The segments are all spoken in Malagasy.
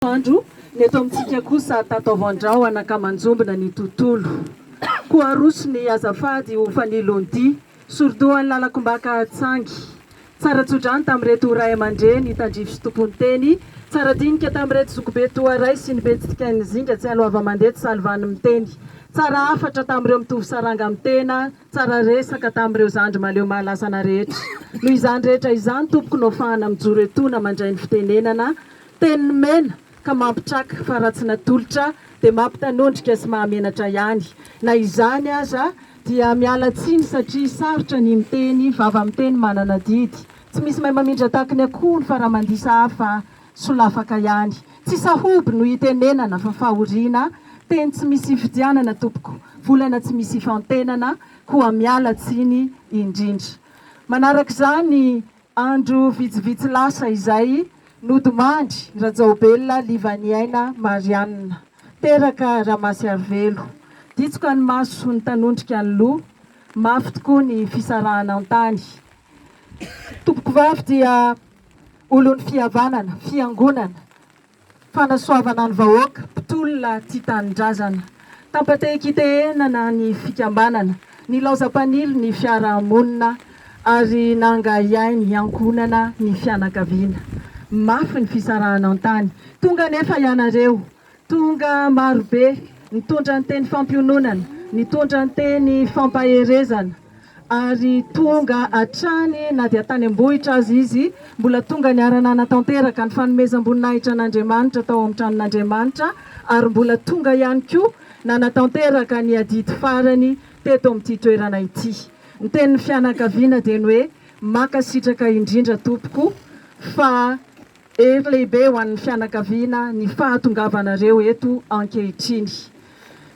Andro, ny eto amintsika kosa tataovan-drahona ka manjombona ny tontolo. Koa aroso ny azafady ho fanilon'ny dia, sorodohan'ny lalakombaka hatsangy. Tsara tsodrano tamin'ireto ray aman-dreny tandrify sy tompon'ny teny, tsara dinika tamin'ireto zokibe toa ray sy ny betsikain'ny zinga tsy aloava-mandeha tsy salovan'ny miteny. Tsara hafatra tamin'ireo mitovy saranga amin'ny tena, tsara resaka tamin'ireo zandry mahaleo mahalasana rehetra. Noho izany rehetra izany tompoko no afahana mijoro etoana mandray ny fitenenana Teny nomena ka mampitraka fa raha tsy natolotra dia mampitanondrika sy mahamenatra ihany. Na izany aza dia miala tsiny satria sarotra ny miteny, vava miteny manana adidy. Tsy misy mahay mamindra tahaky ny akohony fa raha mandisa hafa solafaka ihany. Tsy sahoby no itenenana fa fahoriana, teny tsy misy ifidianana tompoko, volana tsy misy ifantenana, koa miala tsiny indrindra. Manarak'izany Andro vitsivitsy lasa izay, nodimandry Rajaobelina Livaniaina Marianne. Teraka Ramasiarivelo. Ditsoka ny maso nitanondrika ny loha, mafy tokoa ny fisarahana an-tany. Tompokovavy dia olon'ny fihavanana, fiangonana. Fanasoavana ny vahoaka, mpitolona tia tanindrazana. Tampatehi-kitehenana ny fikambanana, nilaozam-panilo ny fiarahamonina ary nangahiahy ny ankohonana ny fianakaviana. Mafy ny fisarahana an-tany. Tonga anefa ianareo, tonga marobe, nitondra ny teny fampiononana, nitondra ny teny fampaherezana. Ary tonga hatrany na dia tany am-bohitra aza izy, mbola tonga niara-nanatanteraka ny fanomezam-boninahitra an'Andriamanitra tao amin'ny tranon'Andriamanitra, ary mbola tonga ihany koa nanatanteraka ny adidy farany teto amin'ity toerana ity. Ny tenin'ny fianakaviana dia ny hoe, Mankasitraka indrindra tompoko fa Hery lehibe ho an'ny fianakaviana ny fahatongavanareo eto ankehitriny.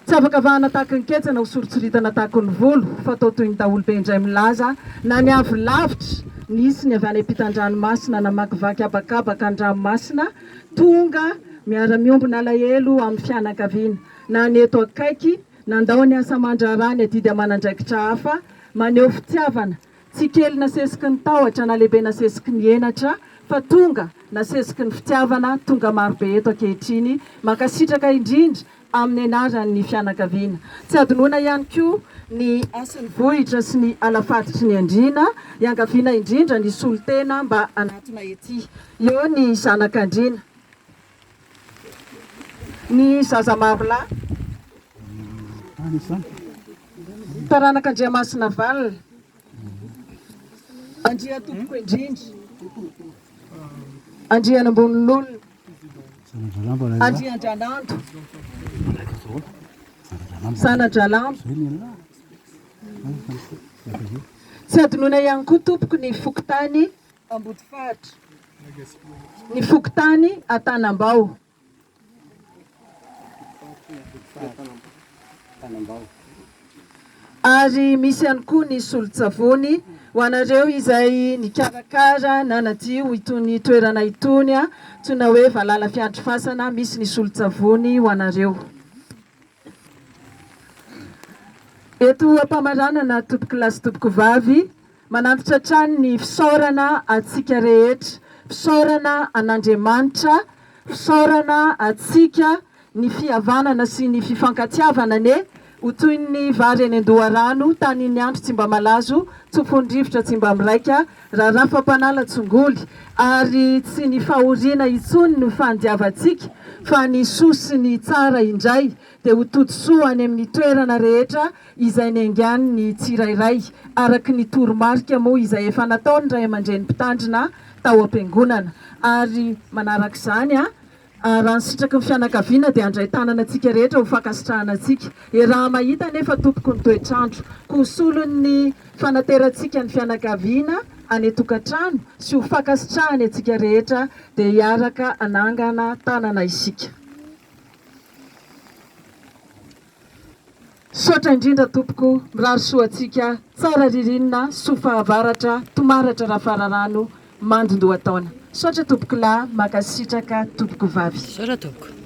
Tsy afaka vahana tahaky ny ketsa na hosoritsoritana tahaky ny volo, fa atao toy ny daholobe indray milaza, na ny avy lavitra, nisy ny avy any ampitan-dranomasina namakivaky habakabaka ny ranomasina, tonga miara-miombona alahelo amin'ny fianakaviana, na ny eto akaiky, nandao ny asa aman-draharaha ny adidy aman'andraikitra hafa, maneho fitiavana, Tsy kely nasesiky ny tahotra na lehibe nasesiky ny henatra fa tonga nasesiky ny fitiavana tonga marobe eto ankehitriny mankasitraka indrindra amin'ny anaran'ny fianakaviana. Tsy adinoina ihany koa ny hasin'ny vohitra sy ny alafaditry ny andriana, iangaviana indrindra ny solontena mba hanatona ety. Eo ny zanak'andriana. Ny zazamarolahy. Taranak'Andriamasinavalona. Andriantompokoindrindra. Andrianamboninolona. Andriandranando. Zanadralambo. Tsy adinoina ihany koa tompoko ny fokontany Ambodifaritra. Ny fokontany Antanambao. Ary misy ihany koa ny solon-tsavony ho anareo izay nikarakara nanadio itony toerana itony, antsoina hoe valala fiandry fasana, misy ny solon-tsavony ho anareo. Eto am-pamaranana tompokolahy sy tompokovavy, manantitra hatrany ny fisaorana antsika rehetra, fisaorana an'Andriamanitra, fisaorana antsika, ny fihavanana sy ny fifankatiavana anie ho toy ny vary eny an-doharano, tanin'ny andro tsy mba malazo, tsofon'ny rivotra tsy mba miraika, Rarafam-panala tsongoly, ary tsy ny fahoriana intsony no fandiavantsika fa ny soa sy ny tsara indray dia ho tody soa any amin'ny toerana rehetra izay niaingàny ny tsirairay araka ny toromarika moa izay efa nataon'ny ray aman-dreny mpitandrina tao am-piangonana ary manarak'izany Raha ny sitraky ny fianakaviana dia handray tanana antsika rehetra ho fankasitrahana antsika. Iaraha-mahita anefa tompoko ny toetr'andro. Koa ho solon'ny fanaterantsika ny fianakaviana any an-tokantrano sy ho fankasitrahany antsika rehetra dia hiaraka hanangana tanana isika. Misaotra indrindra tompoko, mirary soa antsika, tsara ririnina, soa fahavaratra, tomaratra rafararano, mandon-dohataona. Misaotra tompoko lahy, mankasitraka tompoko vavy. Misaotra tompoko.